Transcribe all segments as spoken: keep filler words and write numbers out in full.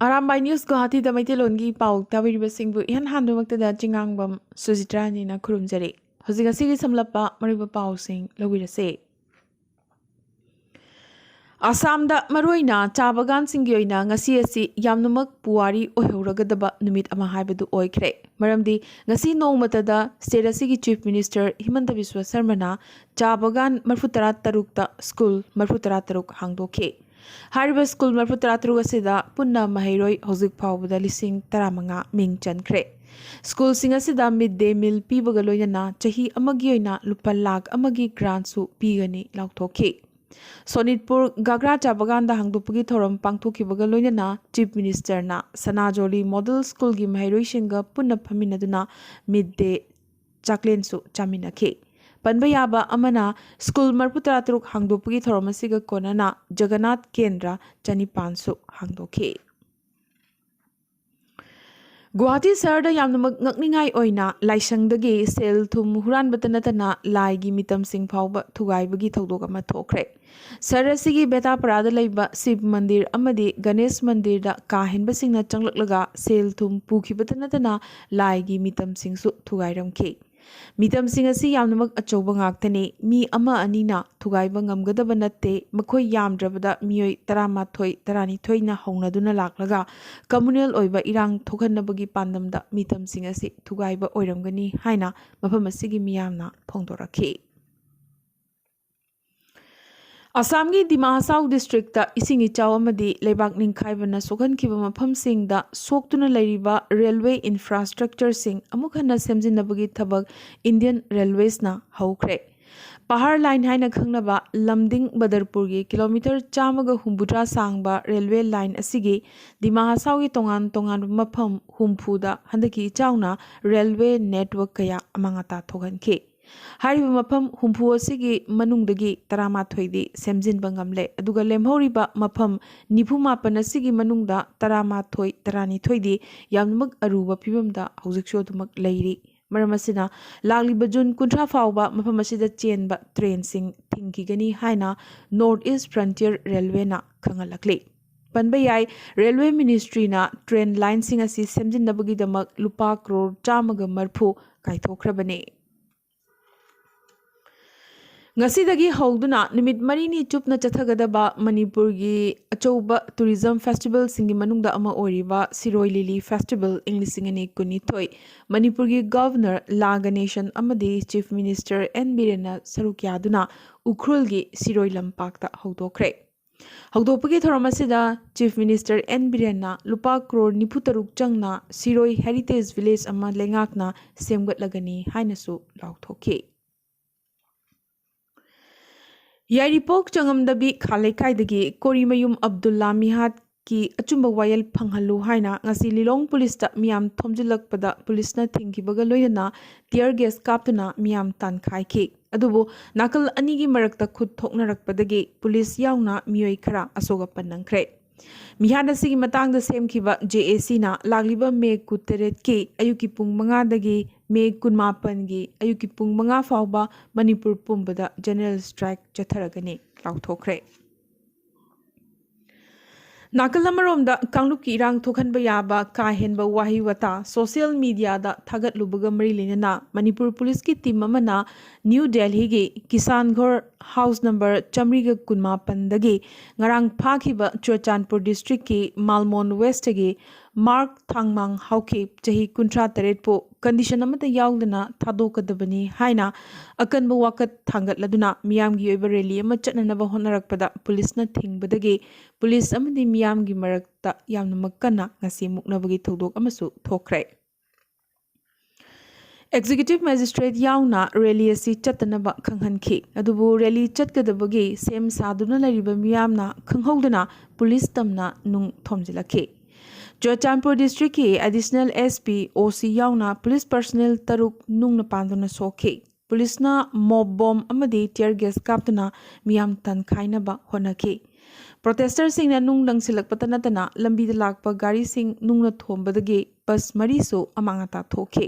Arambai news ꯒꯨꯋꯥꯍꯥꯇꯤꯗ ꯃꯩꯇꯩꯂꯣꯟꯒꯤ ꯄꯥꯎ ꯇꯥꯕꯤꯔꯤꯕꯁꯤꯡꯕꯨ ꯏꯍꯥꯟ ꯍꯥꯟꯕꯃꯛꯇꯗ ꯆꯤꯉꯥꯡꯕꯝ ꯁꯨꯖꯤꯇ꯭ꯔꯥꯅꯤꯅ ꯈꯨꯔꯨꯝꯖꯔꯤ꯫ ꯍꯧꯖꯤꯛ ꯉꯁꯤꯒꯤ ꯁꯝꯂꯞꯄ ꯃꯔꯨꯑꯣꯏꯕ ꯄꯥꯎꯁꯤꯡ ꯂꯧꯕꯤꯔꯁꯦ꯫ ꯑꯁꯥꯝꯗ ꯃꯔꯨꯑꯣꯏꯅ ꯆꯥ ꯕꯒꯥꯟꯁꯤꯡꯒꯤ ꯑꯣꯏꯅ ꯉꯁꯤ ꯑꯁꯤ ꯌꯥꯝꯅꯃꯛ ꯄꯨꯋꯥꯔꯤ ꯑꯣꯏꯍꯧꯔꯒꯗꯕ ꯅꯨꯃꯤꯠ ꯑꯃ ꯍꯥꯏꯕꯗꯨ ꯑꯣꯏꯈ꯭ꯔꯦ꯫ ꯃꯔꯝꯗꯤ ꯉꯁꯤ ꯅꯣꯡꯃꯇꯗ ꯁ꯭ꯇꯦꯠ ꯑꯁꯤꯒꯤ ꯆꯤꯐ ꯃꯤꯅꯤꯁꯇꯔ ꯍꯤꯃꯟꯇ ꯕꯤꯁ꯭ꯋ ꯁꯔꯃꯅ ꯆꯥ ꯕꯒꯥꯟ ꯃꯔꯐꯨ ꯇꯔꯥ ꯇꯔꯨꯛꯇ ꯁ꯭ꯀꯨꯜ ꯃꯔꯐꯨ ꯇꯔꯥ ꯇꯔꯨꯛ ꯍꯥꯡꯗꯣꯛꯈꯤ꯫ ꯍꯥꯏꯔꯤꯕ ꯁ꯭ꯀꯨꯜ ꯃꯔꯐꯨ ꯇꯔꯥ ꯇꯔꯨꯛ ꯑꯁꯤꯗ ꯄꯨꯟꯅ ꯃꯍꯩꯔꯣꯏ ꯍꯧꯖꯤꯛ ꯐꯥꯎꯕꯗ ꯂꯤꯁꯤꯡ ꯇꯔꯥꯃꯉꯥ ꯃꯤꯡ ꯆꯟꯈ꯭ꯔꯦ꯫ ꯁ꯭ꯀꯨꯜꯁꯤꯡ ꯑꯁꯤꯗ ꯃꯤꯗ ꯗꯦ ꯃꯤꯜ ꯄꯤꯕꯒ ꯂꯣꯏꯅꯅ ꯆꯍꯤ ꯑꯃꯒꯤ ꯑꯣꯏꯅ ꯂꯨꯄꯥ ꯂꯥꯈ ꯑꯃꯒꯤ ꯒ꯭ꯔꯥꯟꯁꯨ ꯄꯤꯒꯅꯤ ꯂꯥꯎꯊꯣꯛꯈꯤ꯫ ꯁꯣꯅꯤꯠꯄꯨꯔ ꯒꯥꯒ꯭ꯔꯥ ꯆꯥ ꯕꯒꯥꯟꯗ ꯍꯥꯡꯗꯣꯛꯄꯒꯤ ꯊꯧꯔꯝ ꯄꯥꯡꯊꯣꯛꯈꯤꯕꯒ ꯂꯣꯏꯅꯅ ꯆꯤꯐ ꯃꯤꯅꯤꯁꯇꯔꯅ ꯁꯅꯥꯖꯣꯂꯤ ꯃꯣꯗꯦꯜ ꯁ꯭ꯀꯨꯜꯒꯤ ꯃꯍꯩꯔꯣꯏꯁꯤꯡꯒ ꯄꯨꯟꯅ ꯐꯝꯃꯤꯟꯅꯗꯨꯅ ꯃꯤꯗ ꯗꯦ ꯆꯥꯛꯂꯦꯟꯁꯨ ꯆꯥꯃꯤꯟꯅꯈꯤ꯫ ꯄꯟꯕ ꯌꯥꯕ ꯑꯃꯅ, ꯁ꯭ꯀꯨꯜ ꯃꯔꯐꯨ ꯇꯔꯥ ꯇꯔꯨꯛ ꯍꯥꯡꯗꯣꯛꯄꯒꯤ ꯊꯧꯔꯝ ꯑꯁꯤꯒ ꯀꯣꯟꯅꯅ ꯖꯒꯅꯥꯊ ꯀꯦꯟꯗ꯭ꯔ ꯆꯅꯤꯄꯥꯟꯁꯨ ꯍꯥꯡꯗꯣꯛꯈꯤ꯫ ꯒꯨꯋꯥꯍꯥꯇꯤ ꯁꯍꯔꯗ ꯌꯥꯝꯅꯃꯛ ꯉꯛꯅꯤꯡꯉꯥꯏ ꯑꯣꯏꯅ ꯂꯥꯏꯁꯪꯗꯒꯤ ꯁꯦꯜ ꯊꯨꯝ ꯍꯨꯔꯥꯟꯕꯇ ꯅꯠꯇꯅ ꯂꯥꯏꯒꯤ ꯃꯤꯇꯝꯁꯤꯡ ꯐꯥꯎꯕ ꯊꯨꯒꯥꯏꯕꯒꯤ ꯊꯧꯗꯣꯛ ꯑꯃ ꯊꯣꯛꯈ꯭ꯔꯦ꯫ ꯁꯍꯔ ꯑꯁꯤꯒꯤ ꯕꯦꯇꯥꯄꯔꯥꯗ ꯂꯩꯕ ꯁꯤꯕ ꯃꯟꯗꯤꯔ ꯑꯃꯗꯤ ꯒꯅꯦꯁ ꯃꯟꯗꯤꯔꯗ ꯀꯥ ꯍꯦꯟꯕꯁꯤꯡꯅ ꯆꯪꯂꯛꯂꯒ ꯁꯦꯜ ꯊꯨꯝ ꯄꯨꯈꯤꯕꯇ ꯅꯠꯇꯅ ꯂꯥꯏꯒꯤ ꯃꯤꯇꯝꯁꯤꯡꯁꯨ ꯊꯨꯒꯥꯏꯔꯝꯈꯤ꯫ ꯃꯤꯇꯝꯁꯤꯡ ꯑꯁꯤ ꯌꯥꯝꯅꯃꯛ ꯑꯆꯧꯕ ꯉꯥꯛꯇꯅꯤ꯫ ꯃꯤ ꯑꯃ ꯑꯅꯤꯅ ꯊꯨꯒꯥꯏꯕ ꯉꯝꯒꯗꯕ ꯅꯠꯇꯦ꯫ ꯃꯈꯣꯏ ꯌꯥꯝꯗ꯭ꯔꯕꯗ ꯃꯤꯑꯣꯏ ꯇꯔꯥꯃꯥꯊꯣꯏ, ꯇꯔꯥꯅꯤꯊꯣꯏꯅ ꯍꯧꯅꯗꯨꯅ ꯂꯥꯛꯂꯒ ꯀꯝꯃꯨꯅꯦꯜ ꯑꯣꯏꯕ ꯏꯔꯥꯡ ꯊꯣꯛꯍꯟꯅꯕꯒꯤ ꯄꯥꯟꯗꯝꯗ ꯃꯤꯇꯝꯁꯤꯡ ꯑꯁꯤ ꯊꯨꯒꯥꯏꯕ ꯑꯣꯏꯔꯝꯒꯅꯤ ꯍꯥꯏꯅ ꯃꯐꯝ ꯑꯁꯤꯒꯤ ꯃꯤꯌꯥꯝꯅ ꯐꯣꯡꯗꯣꯔꯛꯈꯤ꯫ ꯑꯁꯥꯝꯒꯤ ꯗꯤꯃꯥ ꯍꯁꯥꯎ ꯗꯤꯁꯇ꯭ꯔꯤꯛꯇ ꯏꯁꯤꯡ ꯏꯆꯥꯎ ꯑꯃꯗꯤ ꯂꯩꯕꯥꯛ ꯅꯤꯡꯈꯥꯏꯕꯅ ꯁꯣꯛꯍꯟꯈꯤꯕ ꯃꯐꯝꯁꯤꯡꯗ ꯁꯣꯛꯇꯨꯅ ꯂꯩꯔꯤꯕ ꯔꯦꯜꯋꯦ ꯏꯟꯐ꯭ꯔꯥꯁꯇ꯭ꯔꯛꯆꯔꯁꯤꯡ ꯑꯃꯨꯛ ꯍꯟꯅ ꯁꯦꯝꯖꯤꯟꯅꯕꯒꯤ ꯊꯕꯛ ꯏꯟꯗꯤꯌꯟ ꯔꯦꯜꯋꯦꯁꯅ ꯍꯧꯈ꯭ꯔꯦ꯫ ꯄꯍꯥꯔ ꯂꯥꯏꯟ ꯍꯥꯏꯅ ꯈꯪꯅꯕ ꯂꯝꯗꯤꯡ ꯕꯗꯔꯄꯨꯔꯒꯤ ꯀꯤꯂꯣꯃꯤꯇꯔ ꯆꯥꯝꯃꯒ ꯍꯨꯝꯐꯨꯇꯔꯥ ꯁꯥꯡꯕ ꯔꯦꯜꯋꯦ ꯂꯥꯏꯟ ꯑꯁꯤꯒꯤ ꯗꯤꯃꯥ ꯍꯁꯥꯎꯒꯤ ꯇꯣꯉꯥꯟ ꯇꯣꯉꯥꯟꯕ ꯃꯐꯝ ꯍꯨꯝꯐꯨꯗ ꯍꯟꯗꯛꯀꯤ ꯏꯆꯥꯎꯅ ꯔꯦꯜꯋꯦ ꯅꯦꯠꯋꯔꯛ ꯀꯌꯥ ꯑꯃꯥꯡ ꯑꯇꯥ ꯊꯣꯛꯍꯟꯈꯤ꯫ ꯍꯥꯏꯔꯤꯕ ꯃꯐꯝ ꯍꯨꯝꯐꯨ ꯑꯁꯤꯒꯤ ꯃꯅꯨꯡꯗꯒꯤ ꯇꯔꯥꯃꯥꯊꯣꯏꯗꯤ ꯁꯦꯝꯖꯤꯟꯕ ꯉꯝꯂꯦ, ꯑꯗꯨꯒ ꯂꯦꯝꯍꯧꯔꯤꯕ ꯃꯐꯝ ꯅꯤꯐꯨ ꯃꯥꯄꯟ ꯑꯁꯤꯒꯤ ꯃꯅꯨꯡꯗ ꯇꯔꯥꯃꯥꯊꯣꯏ, ꯇꯔꯥꯅꯤꯊꯣꯏꯗꯤ ꯌꯥꯝꯅꯃꯛ ꯑꯔꯨꯕ ꯐꯤꯕꯝꯗ ꯍꯧꯖꯤꯛꯁꯨ ꯑꯗꯨꯃꯛ ꯂꯩꯔꯤ꯫ ꯃꯔꯝ ꯑꯁꯤꯅ, ꯂꯥꯛꯂꯤꯕ ꯖꯨꯟ ꯀꯨꯟꯊ꯭ꯔꯥ ꯐꯥꯎꯕ ꯃꯐꯝ ꯑꯁꯤꯗ ꯆꯦꯟꯕ ꯇ꯭ꯔꯦꯟꯁꯤꯡ ꯊꯤꯡꯈꯤꯒꯅꯤ ꯍꯥꯏꯅ ꯅꯣꯔꯠ ꯏꯁ ꯐ꯭ꯔꯟꯇꯤꯌꯔ ꯔꯦꯜꯋꯦꯅ ꯈꯪꯍꯜꯂꯛꯂꯤ꯫ ꯄꯟꯕ ꯌꯥꯏ꯫ ꯔꯦꯜꯋꯦ ꯃꯤꯅꯤꯁꯇ꯭ꯔꯤꯅ ꯇ꯭ꯔꯦꯟ ꯂꯥꯏꯟꯁꯤꯡ ꯑꯁꯤ ꯁꯦꯝꯖꯤꯟꯅꯕꯒꯤꯗꯃꯛ ꯂꯨꯄꯥ ꯀ꯭ꯔꯣꯔ ꯆꯥꯝꯃꯒ ꯃꯔꯤꯐꯨ ꯀꯥꯏꯊꯣꯛꯈ꯭ꯔꯕꯅꯤ꯫ ꯉꯁꯤꯗꯒꯤ ꯍꯧꯗꯨꯅ ꯅꯨꯃꯤꯠ ꯃꯔꯤꯅꯤ ꯆꯨꯞꯅ ꯆꯠꯊꯒꯗꯕ ꯃꯅꯤꯄꯨꯔꯒꯤ ꯑꯆꯧꯕ ꯇꯨꯔꯤꯖꯝ ꯐꯦꯁꯇꯤꯚꯦꯜꯁꯤꯡꯒꯤ ꯃꯅꯨꯡꯗ ꯑꯃ ꯑꯣꯏꯔꯤꯕ ꯁꯤꯔꯣꯏ ꯂꯤꯂꯤ ꯐꯦꯁꯇꯤꯚꯦꯜ ꯏꯪ ꯂꯤꯁꯤꯡ ꯑꯅꯤ ꯀꯨꯟꯅꯤꯊꯣꯏ ꯃꯅꯤꯄꯨꯔꯒꯤ ꯒꯚꯔꯅꯔ ꯂꯥ ꯒꯅꯦꯁꯟ ꯑꯃꯗꯤ ꯆꯤꯐ ꯃꯤꯅꯤꯁꯇꯔ ꯑꯦꯟ ꯕꯤꯔꯦꯟꯅ ꯁꯔꯨꯛ ꯌꯥꯗꯨꯅ ꯎꯈ꯭ꯔꯨꯜꯒꯤ ꯁꯤꯔꯣꯏ ꯂꯝꯄꯥꯛꯇ ꯍꯧꯗꯣꯛꯈ꯭ꯔꯦ꯫ ꯍꯧꯗꯣꯛꯄꯒꯤ ꯊꯧꯔꯝ ꯑꯁꯤꯗ ꯆꯤꯐ ꯃꯤꯅꯤꯁꯇꯔ ꯑꯦꯟ ꯕꯤꯔꯦꯟꯅ ꯂꯨꯄꯥ ꯀ꯭ꯔꯣꯔ ꯅꯤꯐꯨ ꯇꯔꯨꯛ ꯆꯪꯅ ꯁꯤꯔꯣꯏ ꯍꯦꯔꯤꯇꯦꯖ ꯚꯤꯂꯦꯖ ꯑꯃ ꯂꯩꯉꯥꯛꯅ ꯁꯦꯝꯒꯠꯂꯒꯅꯤ ꯍꯥꯏꯅꯁꯨ ꯂꯥꯎꯊꯣꯛꯈꯤ꯫ ꯌꯥꯏꯔꯤꯄꯣꯛ ꯆꯉꯝꯗꯕꯤ ꯈꯥ ꯂꯩꯀꯥꯏꯗꯒꯤ ꯀꯣꯔꯤꯃꯌꯨꯝ ꯑꯕꯗꯨꯜꯂꯥ ꯃꯤꯍꯥꯠꯀꯤ ꯑꯆꯨꯝꯕ ꯋꯥꯌꯦꯜ ꯐꯪꯍꯜꯂꯨ ꯍꯥꯏꯅ ꯉꯁꯤ ꯂꯤꯂꯣꯡ ꯄꯨꯂꯤꯁꯇ ꯃꯤꯌꯥꯝ ꯊꯣꯝꯖꯤꯜꯂꯛꯄꯗ ꯄꯨꯂꯤꯁꯅ ꯊꯤꯡꯈꯤꯕꯒ ꯂꯣꯏꯅꯅ ꯇꯤꯌꯔ ꯒꯦꯁ ꯀꯥꯞꯇꯨꯅ ꯃꯤꯌꯥꯝ ꯇꯥꯟꯈꯥꯏꯈꯤ꯫ ꯑꯗꯨꯕꯨ ꯅꯥꯀꯜ ꯑꯅꯤꯒꯤ ꯃꯔꯛꯇ ꯈꯨꯠ ꯊꯣꯛꯅꯔꯛꯄꯗꯒꯤ ꯄꯨꯂꯤꯁ ꯌꯥꯎꯅ ꯃꯤꯑꯣꯏ ꯈꯔ ꯑꯁꯣꯛ ꯑꯄꯟ ꯅꯪꯈ꯭ꯔꯦ꯫ ꯃꯤꯍꯥꯠ ꯑꯁꯤꯒꯤ ꯃꯇꯥꯡꯗ ꯁꯦꯝꯈꯤꯕ ꯖꯦ ꯑꯦ ꯁꯤꯅ ꯂꯥꯛꯂꯤꯕ ꯃꯦ ꯀꯨꯟꯇꯔꯦꯠꯀꯤ ꯑꯌꯨꯛꯀꯤ ꯄꯨꯡ ꯃꯉꯥꯗꯒꯤ ꯃꯦ ꯀꯨꯟꯃꯥꯄꯟꯒꯤ ꯑꯌꯨꯛꯀꯤ ꯄꯨꯡ ꯃꯉꯥ ꯐꯥꯎꯕ ꯃꯅꯤꯄꯨꯔ ꯄꯨꯝꯕꯗ ꯖꯦꯅꯔꯦꯜ ꯁ꯭ꯇ꯭ꯔꯥꯏꯛ ꯆꯠꯊꯔꯒꯅꯤ ꯂꯥꯎꯊꯣꯛꯈ꯭ꯔꯦ꯫ ꯅꯥꯀꯜ ꯑꯃꯔꯣꯝꯗ ꯀꯥꯡꯂꯨꯞꯀꯤ ꯏꯔꯥꯡ ꯊꯣꯛꯍꯟꯕ ꯌꯥꯕ ꯀꯥ ꯍꯦꯟꯕ ꯋꯥꯍꯩ ꯋꯥꯇꯥ ꯁꯣꯁꯤꯌꯦꯜ ꯃꯤꯗꯤꯌꯥꯗ ꯊꯥꯒꯠꯂꯨꯕꯒ ꯃꯔꯤ ꯂꯩꯅꯅ ꯃꯅꯤꯄꯨꯔ ꯄꯨꯂꯤꯁꯀꯤ ꯇꯤꯝ ꯑꯃꯅ ꯅ꯭ꯌꯨ ꯗꯦꯜꯍꯤꯒꯤ ꯀꯤꯁꯥꯟ ꯘꯔ ꯍꯥꯎꯁ ꯅꯝꯕꯔ ꯆꯥꯃꯔꯤꯒ ꯀꯨꯟꯃꯥꯄꯟꯗꯒꯤ ꯉꯔꯥꯡ ꯐꯥꯈꯤꯕ ꯆꯨꯔꯆꯥꯟꯄꯨꯔ ꯗꯤꯁꯇ꯭ꯔꯤꯛꯀꯤ ꯃꯥꯜꯃꯣꯟ ꯋꯦꯁꯇꯒꯤ ꯃꯥꯔꯛ ꯊꯥꯡꯃꯥꯡ ꯍꯥꯎꯈꯤꯞ ꯆꯍꯤ ꯀꯨꯟꯊ꯭ꯔꯥ ꯇꯔꯦꯠꯄꯨ ꯀꯟꯗꯤꯁꯟ ꯑꯃꯠꯇ ꯌꯥꯎꯗꯅ ꯊꯥꯗꯣꯛꯀꯗꯕꯅꯤ ꯍꯥꯏꯅ ꯑꯀꯟꯕ ꯋꯥꯀꯠ ꯊꯥꯡꯒꯠꯂꯗꯨꯅ ꯃꯤꯌꯥꯝꯒꯤ ꯑꯣꯏꯕ ꯔꯦꯂꯤ ꯑꯃ ꯆꯠꯅꯅꯕ ꯍꯣꯠꯅꯔꯛꯄꯗ ꯄꯨꯂꯤꯁꯅ ꯊꯤꯡꯕꯗꯒꯤ ꯄꯨꯂꯤꯁ ꯑꯃꯗꯤ ꯃꯤꯌꯥꯝꯒꯤ ꯃꯔꯛꯇ ꯌꯥꯝꯅꯃꯛ ꯀꯟꯅ ꯉꯁꯤ ꯃꯨꯛꯅꯕꯒꯤ ꯊꯧꯗꯣꯛ ꯑꯃꯁꯨ ꯊꯣꯛꯈ꯭ꯔꯦ꯫ ꯑꯦꯛꯖꯤꯀ꯭ꯌꯨꯇꯤꯚ ꯃꯦꯖꯤꯁꯇ꯭ꯔꯦꯠ ꯌꯥꯎꯅ ꯔꯦꯂꯤ ꯑꯁꯤ ꯆꯠꯇꯅꯕ ꯈꯪꯍꯟꯈꯤ꯫ ꯑꯗꯨꯕꯨ ꯔꯦꯂꯤ ꯆꯠꯀꯗꯕꯒꯤ ꯁꯦꯝ ꯁꯥꯗꯨꯅ ꯂꯩꯔꯤꯕ ꯃꯤꯌꯥꯝꯅ ꯈꯪꯍꯧꯗꯅ ꯄꯨꯂꯤꯁ ꯇꯝꯅ ꯅꯨꯡ ꯊꯣꯝꯖꯤꯜꯂꯛꯈꯤ꯫ ꯆꯨꯔꯆꯥꯟꯄꯨꯔ ꯗꯤꯁꯇ꯭ꯔꯤꯛꯀꯤ ꯑꯦꯗꯤꯁꯅꯦꯜ ꯑꯦꯁ ꯄꯤ, ꯑꯣ ꯁꯤ ꯌꯥꯎꯅ ꯄꯨꯂꯤꯁ ꯄꯔꯁꯅꯦꯜ ꯇꯔꯨꯛ ꯅꯨꯡꯅ ꯄꯥꯟꯗꯨꯅ ꯁꯣꯛꯈꯤ꯫ ꯄꯨꯂꯤꯁꯅ ꯃꯣꯞ ꯕꯣꯝ ꯑꯃꯗꯤ ꯇꯤꯌꯔ ꯒꯦꯁ ꯀꯥꯞꯇꯨꯅ ꯃꯤꯌꯥꯝ ꯇꯥꯟꯈꯥꯏꯅꯕ ꯍꯣꯠꯅꯈꯤ꯫ ꯄ꯭ꯔꯣꯇꯦꯁꯇꯔꯁꯤꯡꯅ ꯅꯨꯡ ꯂꯪꯁꯤꯜꯂꯛꯄꯇ ꯅꯠꯇꯅ ꯂꯝꯕꯤꯗ ꯂꯥꯛꯄ ꯒꯥꯔꯤꯁꯤꯡ ꯅꯨꯡꯅ ꯊꯣꯝꯕꯗꯒꯤ ꯕꯁ ꯃꯔꯤꯁꯨ ꯑꯃꯥꯡ ꯑꯇꯥ ꯊꯣꯛꯈꯤ꯫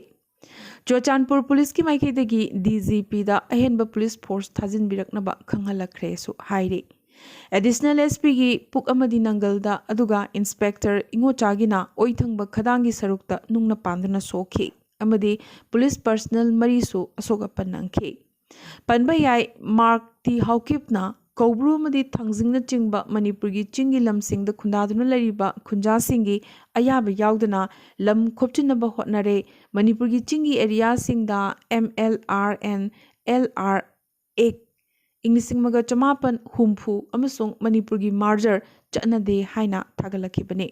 ꯆꯨꯔꯆꯥꯟꯄꯨꯔ ꯄꯨꯂꯤꯁꯀꯤ ꯃꯥꯏꯀꯩꯗꯒꯤ ꯗꯤ ꯖꯤ ꯄꯤꯗ ꯑꯍꯦꯟꯕ ꯄꯨꯂꯤꯁ ꯐꯣꯔꯁ ꯊꯥꯖꯤꯟꯕꯤꯔꯛꯅꯕ ꯈꯪꯍꯜꯂꯛꯈ꯭ꯔꯦꯁꯨ ꯍꯥꯏꯔꯤ꯫ ꯑꯦꯗꯤꯁꯅꯦꯜ ꯑꯦꯁ ꯄꯤꯒꯤ ꯄꯨꯛ ꯑꯃꯗꯤ ꯅꯪꯒꯜꯗ, ꯑꯗꯨꯒ ꯏꯟꯁꯄꯦꯛꯇꯔ ꯏꯉꯣꯆꯥꯒꯤꯅ ꯑꯣꯏꯊꯪꯕ ꯈꯗꯥꯡꯒꯤ ꯁꯔꯨꯛꯇ ꯅꯨꯡꯅ ꯄꯥꯟꯗꯨꯅ ꯁꯣꯛꯈꯤ ꯑꯃꯗꯤ ꯄꯨꯂꯤꯁ ꯄꯔꯁꯅꯦꯜ ꯃꯔꯤꯁꯨ ꯑꯁꯣꯛ ꯑꯄꯟ ꯅꯪꯈꯤ꯫ ꯄꯟꯕ ꯌꯥꯏ, ꯃꯥꯔꯛ ꯇꯤ ꯍꯥꯎꯀꯤꯞꯅ ꯀꯧꯕ꯭ꯔꯨ ꯑꯃꯗꯤ ꯊꯥꯡꯖꯤꯡꯅꯆꯤꯡꯕ ꯃꯅꯤꯄꯨꯔꯒꯤ ꯆꯤꯡꯒꯤ ꯂꯝꯁꯤꯡꯗ ꯈꯨꯟꯗꯥꯗꯨꯅ ꯂꯩꯔꯤꯕ ꯈꯨꯟꯖꯥꯁꯤꯡꯒꯤ ꯑꯌꯥꯕ ꯌꯥꯎꯗꯅ ꯂꯝ ꯈꯣꯞꯆꯤꯟꯅꯕ ꯍꯣꯠꯅꯔꯦ꯫ ꯃꯅꯤꯄꯨꯔꯒꯤ ꯆꯤꯡꯒꯤ ꯑꯦꯔꯤꯌꯥꯁꯤꯡꯗ M L R N L R ꯑꯦꯛ ꯏꯪ ꯂꯤꯁꯤꯡ ꯑꯃꯒ ꯆꯃꯥꯄꯟ ꯍꯨꯝꯐꯨ ꯑꯃꯁꯨꯡ ꯃꯅꯤꯄꯨꯔꯒꯤ ꯃꯥꯔꯖꯔ ꯆꯠꯅꯗꯦ ꯍꯥꯏꯅ ꯊꯥꯒꯠꯂꯛꯈꯤꯕꯅꯤ꯫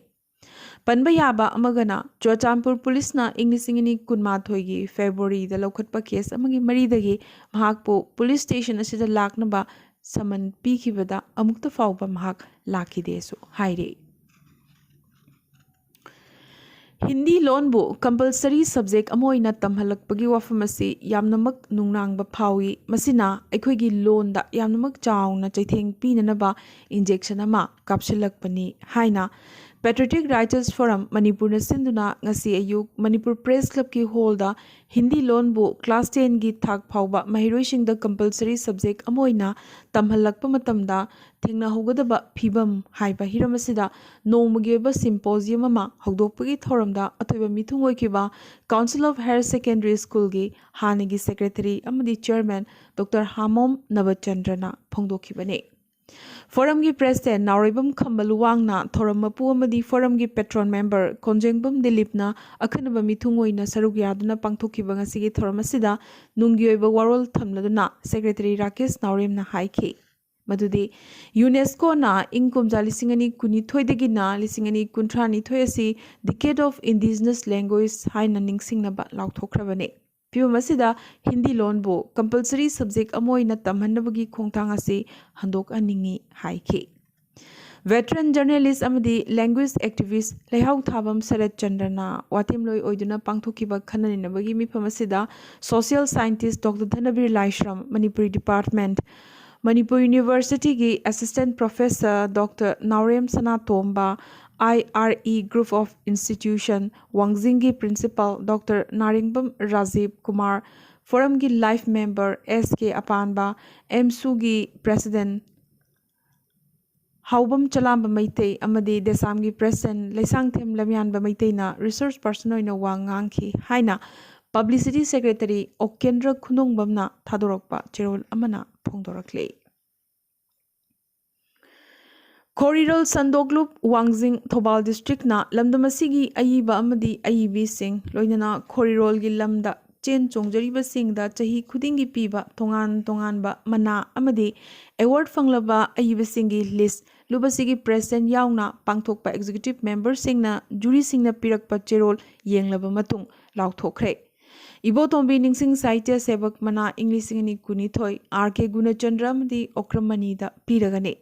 ꯄꯟꯕ ꯌꯥꯕ ꯑꯃꯒꯅ, ꯆꯨꯔꯆꯥꯟꯄꯨꯔ ꯄꯨꯂꯤꯁꯅ ꯏꯪ ꯂꯤꯁꯤꯡ ꯑꯅꯤ ꯀꯨꯟꯃꯥꯊꯣꯏꯒꯤ ꯐꯦꯕ꯭ꯔꯨꯋꯥꯔꯤꯗ ꯂꯧꯈꯠꯄ ꯀꯦꯁ ꯑꯃꯒꯤ ꯃꯔꯤꯗꯒꯤ ꯃꯍꯥꯛꯄꯨ ꯄꯨꯂꯤꯁ ꯁ꯭ꯇꯦꯁꯟ ꯑꯁꯤꯗ ꯂꯥꯛꯅꯕ ꯁꯃꯟ ꯄꯤꯈꯤꯕꯗ ꯑꯃꯨꯛꯇ ꯐꯥꯎꯕ ꯃꯍꯥꯛ ꯂꯥꯛꯈꯤꯗꯦꯁꯨ ꯍꯥꯏꯔꯤ꯫ ꯍꯤꯟꯗꯤ ꯂꯣꯟꯕꯨ ꯀꯝꯄꯜꯁꯔꯤ ꯁꯕꯖꯦꯛ ꯑꯃ ꯑꯣꯏꯅ ꯇꯝꯍꯜꯂꯛꯄꯒꯤ ꯋꯥꯐꯝ ꯑꯁꯤ ꯌꯥꯝꯅꯃꯛ ꯅꯨꯡꯅꯥꯡꯕ ꯐꯥꯎꯏ꯫ ꯃꯁꯤꯅ ꯑꯩꯈꯣꯏꯒꯤ ꯂꯣꯟꯗ ꯌꯥꯝꯅꯃꯛ ꯆꯥꯎꯅ ꯆꯩꯊꯦꯡ ꯄꯤꯅꯅꯕ ꯏꯟꯖꯦꯛꯁꯟ ꯑꯃ ꯀꯥꯞꯁꯤꯜꯂꯛꯄꯅꯤ ꯍꯥꯏꯅ Patriotic Writers Forum ꯃꯅꯤꯄꯨꯔꯅ ꯁꯤꯟꯗꯨꯅ ꯉꯁꯤ ꯑꯌꯨꯛ ꯃꯅꯤꯄꯨꯔ ꯄ꯭ꯔꯦꯁ ꯀ꯭ꯂꯕꯀꯤ ꯍꯣꯜꯗ ꯍꯤꯟꯗꯤ ꯂꯣꯟꯕꯨ ꯀ꯭ꯂꯥꯁ ꯇꯦꯟꯒꯤ ꯊꯥꯛ ꯐꯥꯎꯕ ꯃꯍꯩꯔꯣꯏꯁꯤꯡꯗ ꯀꯝꯄꯜꯁꯔꯤ ꯁꯕꯖꯦꯛ ꯑꯃ ꯑꯣꯏꯅ ꯇꯝꯍꯜꯂꯛꯄ ꯃꯇꯝꯗ ꯊꯦꯡꯅꯍꯧꯒꯗꯕ ꯐꯤꯕꯝ ꯍꯥꯏꯕ ꯍꯤꯔꯝ ꯑꯁꯤꯗ ꯅꯣꯡꯃꯒꯤ ꯑꯣꯏꯕ ꯁꯤꯝꯄꯣꯖꯤꯌꯝ ꯑꯃ ꯍꯧꯗꯣꯛꯄꯒꯤ ꯊꯧꯔꯝꯗ ꯑꯊꯣꯏꯕ ꯃꯤꯊꯨꯡ ꯑꯣꯏꯈꯤꯕ Council of Higher Secondary Schoolꯒꯤ ꯍꯥꯟꯅꯒꯤ ꯁꯦꯀ꯭ꯔꯦꯇꯔꯤ ꯑꯃꯗꯤ ꯆꯤꯌꯔꯃꯦꯟ ꯗꯣꯛꯇꯔ ꯍꯥꯃꯣꯝ ꯅꯕꯆꯟꯗ꯭ꯔꯅ ꯐꯣꯡꯗꯣꯛꯈꯤꯕꯅꯤ꯫ ꯐꯣꯔꯝꯒꯤ ꯄ꯭ꯔꯦꯁꯤꯗꯦꯟ ꯅꯥꯎꯔꯩꯕꯝ ꯈꯝꯕ ꯂꯨꯋꯥꯡꯅ ꯊꯧꯔꯝ ꯃꯄꯨ ꯑꯃꯗꯤ ꯐꯣꯔꯝꯒꯤ ꯄꯦꯇ꯭ꯔꯣꯟ ꯃꯦꯝꯕꯔ ꯀꯣꯟꯖꯦꯡꯕꯝ ꯗꯤꯂꯤꯞꯅ ꯑꯈꯟꯅꯕ ꯃꯤꯊꯨꯡ ꯑꯣꯏꯅ ꯁꯔꯨꯛ ꯌꯥꯗꯨꯅ ꯄꯥꯡꯊꯣꯛꯈꯤꯕ ꯉꯁꯤꯒꯤ ꯊꯧꯔꯝ ꯑꯁꯤꯗ ꯅꯨꯡꯒꯤ ꯑꯣꯏꯕ ꯋꯥꯔꯣꯜ ꯊꯝꯂꯗꯨꯅ ꯁꯦꯀ꯭ꯔꯦꯇꯔꯤ ꯔꯥꯀꯦꯁ ꯅꯥꯎꯔꯦꯝꯅ ꯍꯥꯏꯈꯤ ꯃꯗꯨꯗꯤ ꯌꯨꯅꯦꯁꯀꯣꯅ ꯏꯪ ꯀꯨꯝꯖꯥ ꯂꯤꯁꯤꯡ ꯑꯅꯤ ꯀꯨꯟꯅꯤꯊꯣꯏꯗꯒꯤꯅ ꯂꯤꯁꯤꯡ ꯑꯅꯤ ꯀꯨꯟꯊ꯭ꯔꯥꯅꯤꯊꯣꯏ ꯑꯁꯤ Decade of Indigenous Language ꯍꯥꯏꯅ ꯅꯤꯡꯁꯤꯡꯅꯕ ꯂꯥꯎꯊꯣꯛꯈ꯭ꯔꯕꯅꯤ꯫ ꯐꯤꯕꯝ ꯑꯁꯤꯗ ꯍꯤꯟꯗꯤ ꯂꯣꯟꯕꯨ ꯀꯝꯄꯜꯁꯔꯤ ꯁꯕꯖꯦꯛ ꯑꯃ ꯑꯣꯏꯅ ꯇꯝꯍꯟꯅꯕꯒꯤ ꯈꯣꯡꯊꯥꯡ ꯑꯁꯤ ꯍꯟꯗꯣꯛꯍꯟꯅꯤꯡꯏ ꯍꯥꯏꯈꯤ꯫ ꯚꯦꯇꯔꯟ ꯖꯔꯅꯦꯂꯤꯁ ꯑꯃꯗꯤ ꯂꯦꯡꯒ꯭ꯋꯦꯖ ꯑꯦꯛꯇꯤꯚꯤꯁ ꯂꯩꯍꯥꯎ ꯊꯥꯕꯝ ꯁꯔꯠ ꯆꯟꯗ꯭ꯔꯅ ꯋꯥꯇꯦꯝꯂꯣꯏ ꯑꯣꯏꯗꯨꯅ ꯄꯥꯡꯊꯣꯛꯈꯤꯕ ꯈꯟꯅ ꯅꯩꯅꯕꯒꯤ ꯃꯤꯐꯝ ꯑꯁꯤꯗ social scientist doctor Dhanabir Laishram, Manipuri department, Manipur ꯌꯨꯅꯤꯚꯔꯁꯤꯇꯤꯒꯤ assistant professor doctor Naorem Sanatomba, I R E Group of Institution, ꯋꯥꯡꯖꯤꯡꯒꯤ ꯄ꯭ꯔꯤꯟꯁꯤꯄꯥꯜ ꯗꯣꯛꯇꯔ ꯅꯥꯔꯤꯡꯕꯝ ꯔꯥꯖꯤꯕ ꯀꯨꯃꯥꯔ, ꯐꯣꯔꯝꯒꯤ life member S K Apanba, ꯑꯦꯝꯁꯨꯒꯤ ꯄ꯭ꯔꯦꯁꯤꯗꯦꯟꯠ ꯍꯥꯎꯕꯝ ꯆꯂꯥꯝꯕ ꯃꯩꯇꯩ ꯑꯃꯗꯤ ꯗꯦꯁꯥꯝꯒꯤ ꯄ꯭ꯔꯦꯁꯤꯗꯦꯟꯠ ꯂꯩꯁꯥꯡꯊꯦꯝ ꯂꯝꯌꯥꯟꯕ ꯃꯩꯇꯩꯅ ꯔꯤꯁꯣꯔꯁ ꯄꯔꯁꯟ ꯑꯣꯏꯅ ꯋꯥ ꯉꯥꯡꯈꯤ ꯍꯥꯏꯅ ꯄꯕ꯭ꯂꯤꯁꯤꯇꯤ ꯁꯦꯀ꯭ꯔꯦꯇꯔꯤ ꯑꯣꯀꯦꯟꯗ꯭ꯔ ꯈꯨꯅꯣꯡꯕꯝꯅ ꯊꯥꯗꯣꯔꯛꯄ ꯆꯦꯔꯣꯜ ꯑꯃꯅ ꯐꯣꯡꯗꯣꯔꯛꯂꯤ꯫ ꯈꯣꯔꯤꯔꯣꯜ ꯁꯟꯗꯣꯛꯂꯨꯞ ꯋꯥꯡꯖꯤꯡ ꯊꯧꯕꯥꯜ ꯗꯤꯁꯇ꯭ꯔꯤꯛꯅ ꯂꯝꯗꯝ ꯑꯁꯤꯒꯤ ꯑꯏꯕ ꯑꯃꯗꯤ ꯑꯏꯕꯤꯁꯤꯡ, ꯂꯣꯏꯅꯅ ꯈꯣꯔꯤꯔꯣꯜꯒꯤ ꯂꯝꯗ ꯆꯦꯟ ꯆꯣꯡꯖꯔꯤꯕꯁꯤꯡꯗ ꯆꯍꯤ ꯈꯨꯗꯤꯡꯒꯤ ꯄꯤꯕ ꯇꯣꯉꯥꯟ ꯇꯣꯉꯥꯟꯕ ꯃꯅꯥ ꯑꯃꯗꯤ ꯑꯦꯋꯥꯔꯗ ꯐꯪꯂꯕ ꯑꯏꯕꯁꯤꯡꯒꯤ ꯂꯤꯁ꯭ꯠ ꯂꯨꯞ ꯑꯁꯤꯒꯤ ꯄ꯭ꯔꯦꯁꯤꯗꯦꯟꯠ ꯌꯥꯎꯅ ꯄꯥꯡꯊꯣꯛꯄ ꯑꯦꯛꯖꯤꯀ꯭ꯌꯨꯇꯤꯚ ꯃꯦꯝꯕꯔꯁꯤꯡꯅ ꯖꯨꯔꯤꯁꯤꯡꯅ ꯄꯤꯔꯛꯄ ꯆꯦꯔꯣꯜ ꯌꯦꯡꯂꯕ ꯃꯇꯨꯡ ꯂꯥꯎꯊꯣꯛꯈ꯭ꯔꯦ꯫ ꯏꯕꯣꯇꯣꯝꯕꯤ ꯅꯤꯡꯁꯤꯡ ꯁꯥꯍꯤꯇ꯭ꯌ ꯁꯦꯕꯛ ꯃꯅꯥ ꯏꯪ ꯂꯤꯁꯤꯡ ꯑꯅꯤ ꯀꯨꯟꯅꯤꯊꯣꯏ ꯑꯥꯔ ꯀꯦ ꯒꯨꯅꯆꯟꯗ꯭ꯔ ꯑꯃꯗꯤ ꯑꯣꯀ꯭ꯔꯃꯅꯤꯗ ꯄꯤꯔꯒꯅꯤ꯫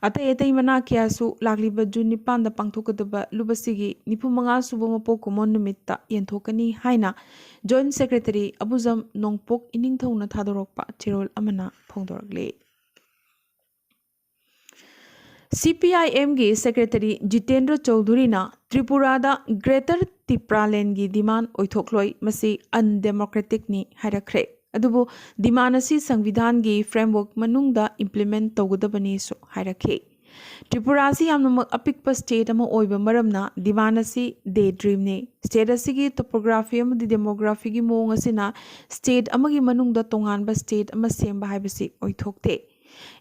ꯑꯇꯩ ꯑꯇꯩ ꯃꯅꯥ ꯀꯌꯥꯁꯨ ꯂꯥꯛꯂꯤꯕ ꯖꯨꯟ ꯅꯤꯄꯥꯟꯗ ꯄꯥꯡꯊꯣꯛꯀꯗꯕ ꯂꯨꯞ ꯑꯁꯤꯒꯤ ꯅꯤꯐꯨ ꯃꯉꯥ ꯁꯨꯕ ꯃꯄꯣꯛ ꯀꯨꯝꯑꯣꯟ ꯅꯨꯃꯤꯠꯇ ꯌꯦꯟꯊꯣꯛꯀꯅꯤ ꯍꯥꯏꯅ ꯖꯣꯏꯟꯠ ꯁꯦꯀ꯭ꯔꯦꯇꯔꯤ ꯑꯕꯨꯖꯝ ꯅꯣꯡꯄꯣꯛ ꯏꯅꯤꯡꯊꯧꯅ ꯊꯥꯗꯣꯔꯛꯄ ꯆꯦꯔꯣꯜ ꯑꯃꯅ ꯐꯣꯡꯗꯣꯔꯛꯂꯤ꯫ ꯁꯤ ꯄꯤ ꯑꯥꯏ ꯑꯦꯝꯒꯤ ꯁꯦꯀ꯭ꯔꯦꯇꯔꯤ ꯖꯤꯇꯦꯟꯗ꯭ꯔ ꯆꯧꯙꯨꯔꯤꯅ ꯇ꯭ꯔꯤꯄꯨꯔꯥꯗ ꯒ꯭ꯔꯦꯇꯔ ꯇꯤꯄ꯭ꯔꯥꯂꯦꯟꯒꯤ ꯗꯤꯃꯥꯟ ꯑꯣꯏꯊꯣꯛꯂꯣꯏ, ꯃꯁꯤ ꯑꯟꯗꯦꯃꯣꯀ꯭ꯔꯦꯇꯤꯛꯅꯤ ꯍꯥꯏꯔꯛꯈ꯭ꯔꯦ꯫ ꯑꯗꯨꯕꯨ ꯗꯤꯃꯥꯟ ꯑꯁꯤ ꯁꯪꯕꯤꯙꯥꯟꯒꯤ ꯐ꯭ꯔꯦꯝꯋꯔꯛ ꯃꯅꯨꯡꯗ ꯏꯝꯄ꯭ꯂꯤꯃꯦꯟꯠ ꯇꯧꯒꯗꯕꯅꯤꯁꯨ ꯍꯥꯏꯔꯛꯈꯤ꯫ ꯇ꯭ꯔꯤꯄꯨꯔꯥ ꯑꯁꯤ ꯌꯥꯝꯅꯃꯛ ꯑꯄꯤꯛꯄ ꯁ꯭ꯇꯦꯠ ꯑꯃ ꯑꯣꯏꯕ ꯃꯔꯝꯅ ꯗꯤꯃꯥꯟ ꯑꯁꯤ ꯗꯦ ꯗ꯭ꯔꯤꯝꯅꯤ꯫ ꯁ꯭ꯇꯦꯠ ꯑꯁꯤꯒꯤ ꯇꯣꯄꯣꯒ꯭ꯔꯥꯐꯤ ꯑꯃꯗꯤ ꯗꯦꯃꯣꯒ꯭ꯔꯥꯐꯤꯒꯤ ꯃꯑꯣꯡ ꯑꯁꯤꯅ ꯁ꯭ꯇꯦꯠ ꯑꯃꯒꯤ ꯃꯅꯨꯡꯗ ꯇꯣꯉꯥꯟꯕ ꯁ꯭ꯇꯦꯠ ꯑꯃ ꯁꯦꯝꯕ ꯍꯥꯏꯕꯁꯤ ꯑꯣꯏꯊꯣꯛꯇꯦ꯫